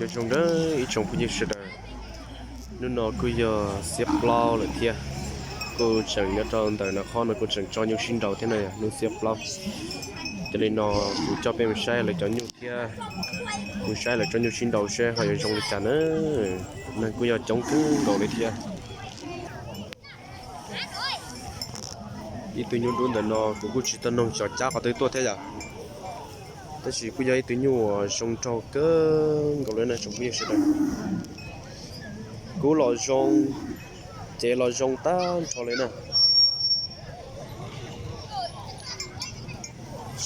Nyob zoo nawb ib tsoom phooj ywg sawv daws, hnub no kuj yog xiab plaub lawm thiab. Kuj tseem nyob rau ntawm no qhov no kuj tseem tso nyuj sib nraus thiab no yog hnub xiab plaub. Yog li no kuv coj peb mus saib lawv cov nyuj thiab, mus saib lawv tso nyuj sib nraus seb ho yuav zoo li cas na. Neeg kuj yog coob kawg nkaus li thiab. Ib tug nyuj dub ntawm no kuv kuj tsis tau noog xyov cab qhov twg tuaj thiab yom. Tab sis kuj yog ib tug nyuj uas zoo nraug kawg nkaus li na tsoom phooj ywg sawv daws. Kub los zoo, cev los zoo tag nrho li na.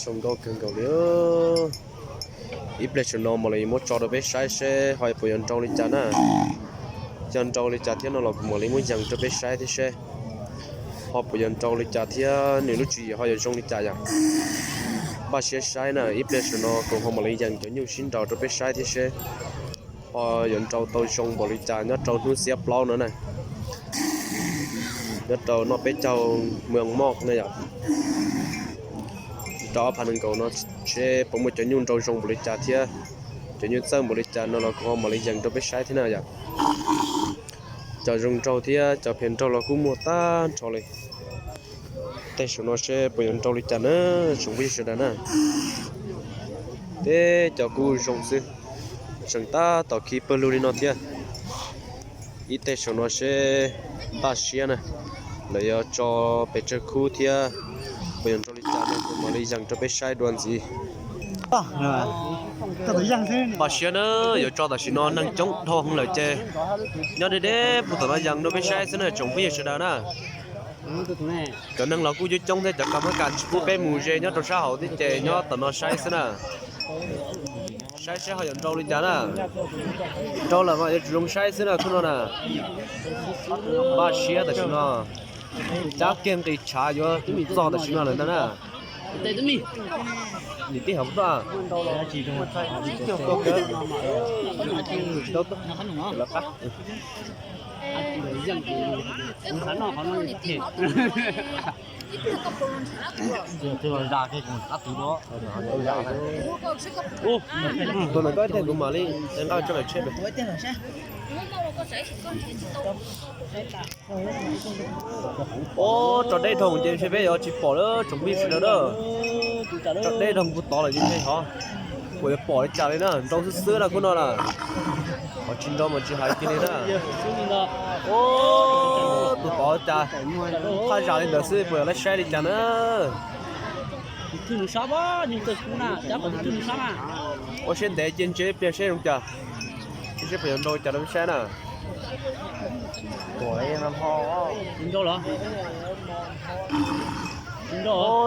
Zoo nkauj kawg nkaus li. Ib pliag saum no mam li muab tso rau peb saib seb ho puas yuav nrau li cas na. Yog nrau li cas thiab no los kuv mam li muab yees rau peb saib thiab seb ho puas yuav nrau li cas thiab nws lub tswv yim ho yuav zoo li cas yom. Npaj siab saib na, ib pliag saum no kuv ho mam li yees cov nyuj sib nraus rau peb saib thiab seb ho yuav nrau tau zoo npaum li cas nyob rau hnub xiab plaub no na. Nyob rau noj peb caug mws moj na yom. Rau ob phav nees nkaum no seb puas muaj cov nyuj nrau zoo npaum li cas thiab cov nyuj txawj npaum li cas no los kuv ho mam li yees rau peb saib thiab na yom. Cov zoo nraug thiab cov phem nraug los kuj muaj tag nrho li. Tej saum no seb puas yuav nrau li cas na, tsoom phooj ywg sawv daws na. Tej cov kuj zoo xwb, tseem tab tom khi pawg lug li no thiab. Ib tej saum no seb npaj siab na, lawv yuav tso pes tsawg khub thiab puas yuav nrau li cas no kuv mam li yees rau peb saib dua ntxiv. Npaj siab na, yuav tso tam sim no neeg coob dhau heev lawm ces nyob deb deb puag tom no yees rau peb saib xwb na tsoom phooj ywg sawv daws na. Cov neeg los kuj coob coob thiab cov kam mab kas tsis pub peb mus ze nyob rau sab hauv thiab ces nyob tom no saib xwb na. Saib seb ho yuav nrau li cas na. Nrau lawm mas yuav tsum zoo saib xwb na khub no na. Npaj siab tam sim no, cab kiag nqis tshav yuav txog tam sim no lawm ntag na. Nim tij hov tuaj. Tus ntawm koj ib teg kuv mam li nqa coj lawm tsheb pem. Ub, tso deb dhau ces ntshe peb yuav tsis pom lawm tsoom phooj ywg sawv daws na. Tso deb dhau puag tod lawm ces ntshe ho puas yuav pom li cas li na, nrau xwb xwb na khub no na. Qhov tsis nrau mas tsis hais kiag li na. Ub, tus tod cas thaj zam li ntawd xwb puas yuav lab saib li cas na. Ua siab ntev cia ntshe pliag seb zoo cas. Seb puas yuav nrau cas rau peb saib na.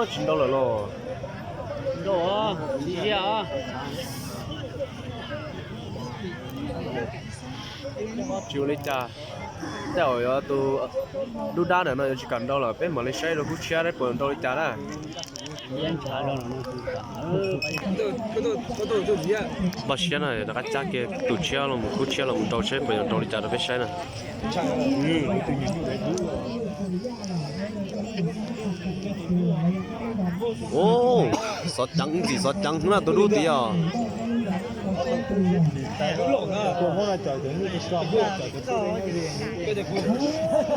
Tsis nrau lawm los? Tsis ua li cas, tej zaum yuav tus dub dab ntawm no yuav tsis kam nrau lawm, peb mam li saib rau khub tshiab seb puas nrau li cas na. Npaj siab na, rov qab cab kiag tus tshiab los mus, khub tshiab los mus nrau seb puas yuav nrau li cas rau peb saib na. Ub, xov ceev, ntxim xov ceev na tus dub tid os.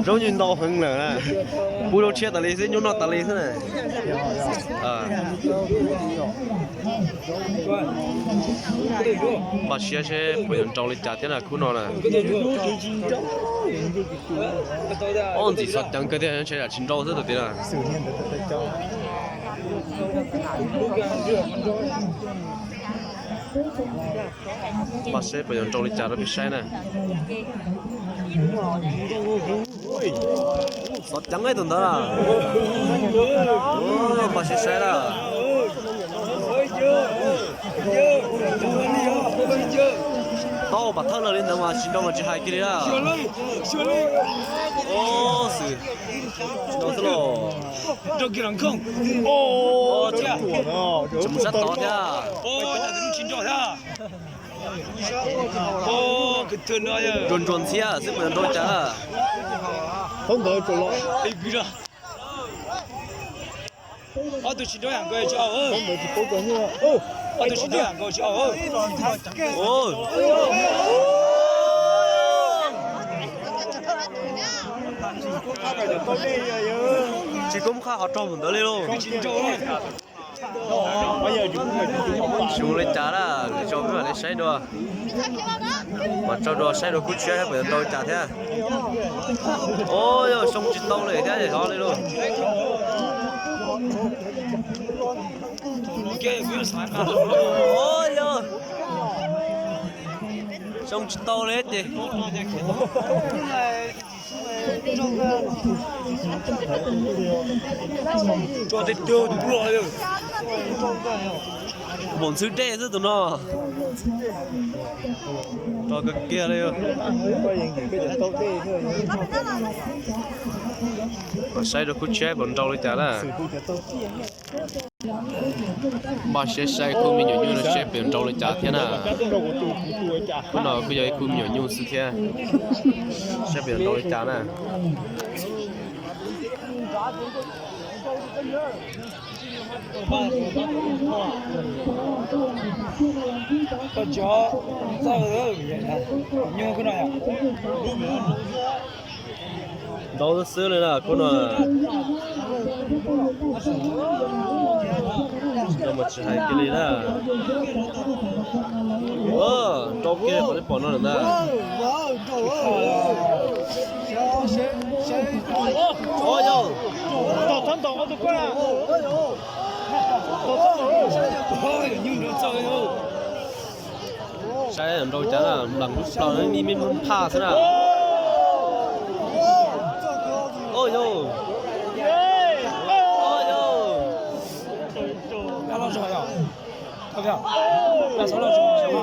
Zoo li ntau heev lawm na. Pub lub tshiab tas li xwb, nyuaj noj tas li xwb na. Npaj siab seb puas yuav nrau li cas thiab na khub no na. Ob ntxim xov ceev kawg thiab, ntshe yam tsis nrau xwb tus tid na. Npaj seb puas yuav nrau li cas rau peb saib na. Xov ceev ib tus ntawd. Npaj seb saib na. Tau pam thawj lawm li ntawd mas tsis nrau mas tsis hais kiag li na. Xwm, tsis nrau xwb los. Tseem mus sab tod thiab. Ntsuas ntsuas ntxhiab xwb puas yuav nrau cas. Ob tug tsis nrau yam nkaus. Tsis kub qhaj ho raug mus ntawd li lauj. Xyoo li cas na, lwm zaus peb mam li saib dua. Mas tso dua saib dua kub tshiab saib puas yuav nrau li cas thiab. Os, yog xyoo tsis tau li thiab ho li lauj. Os, yog xyoo tsis tau li ces tso tej tug tus duaj. Npaum ntxhw dej xwb tus no. Tso kawg kiag li. Saib rau khub tshiab puas nrau li cas na. Npaj siab saib khub me nyuam nyuj no seb puas nrau li cas thiab na. Khub no kuj yog ib khub me nyuam nyuj xwb thiab. Saib puas nrau li cas na. Nrau xwb li na khub no. Nrau mas tsis hais kiag li na. Nrau kiag qhov nej pom no lawm ntag. Saib nrau cas na, nplam lub plaws me me phaj xwb na. Oj yau. Oj yau.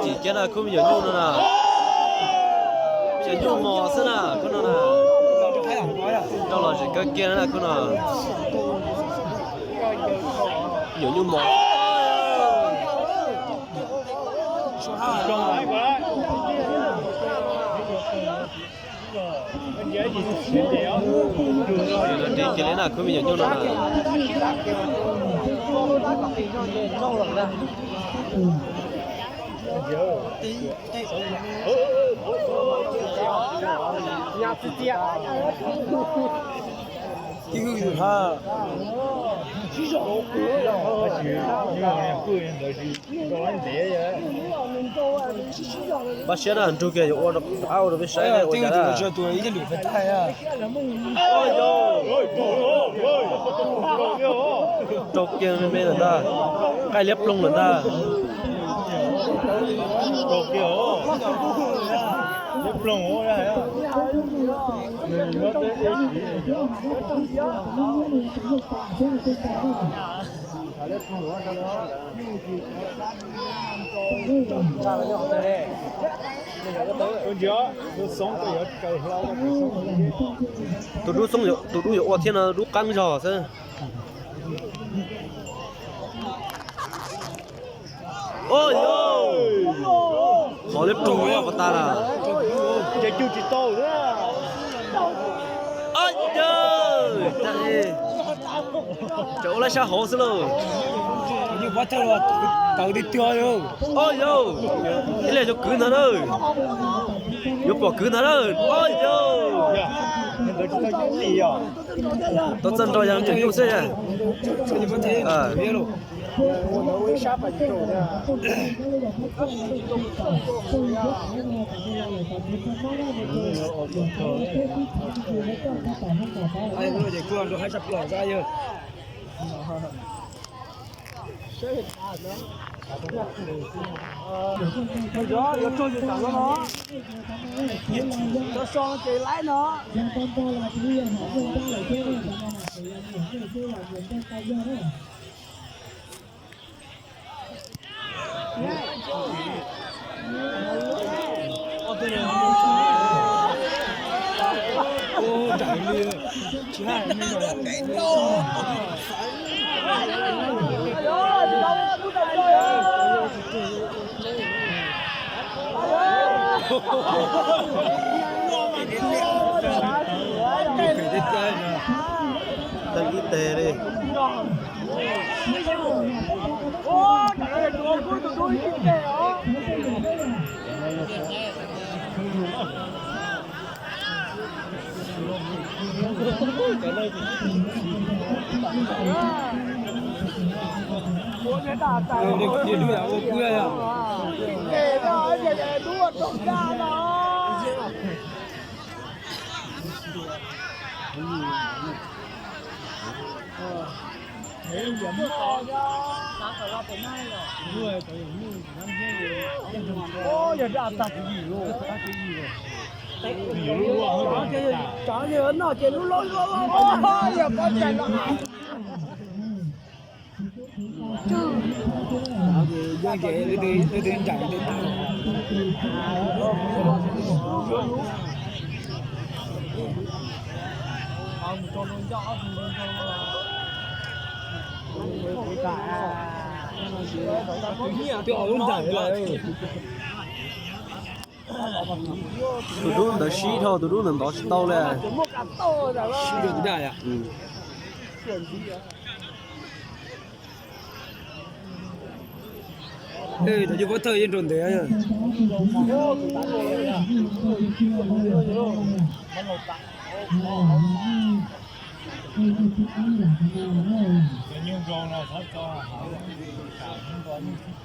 Tsis kiag na khub me nyuam nyuj no na. Me nyuam nyuj mos xwb na khub no na. Rau los tsis kawg kiag na khub no. Me nyuam nyuj mos. Ris kiag li na khub me nyuam nyuj no na. Npaj siab na, nrug kiag yuav ua rov qab ua rau peb saib ua cas na. Rau kiag me me lawm ntag, nqaij liab ploog lawm ntag. Tus dub xoob, tus dub yuav ua thiab no dub qeeb zog xwb. Oj, qhov liab ploog ua puas tas na. Ces cug tsis tau. Tseem ua laib sab hauv xwb lauj. Tawv tiag tiag. Oj yau, ib leeg yuav kwv ntag na. Yuav pom kwv ntag na. Oj yau. Tau txawj nrog yog me nyuam nyuj xwb. Yuav raug yus tam no no. Cov so ces laib no. Tag ib teg li. Yog dab tag, tsov yog noj ces lub lub yog pob tsaig los. Yeej ces leej twg ncaim leej twg. Twb ob lub ncaim lawm. Tus dub ntawd sib dhau, tus dub ntawd ntov tsis tau li. Sib dhau tus daj yom. Cov yus pab thawj yeej rau ntev.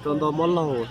Rau ntau mob laug.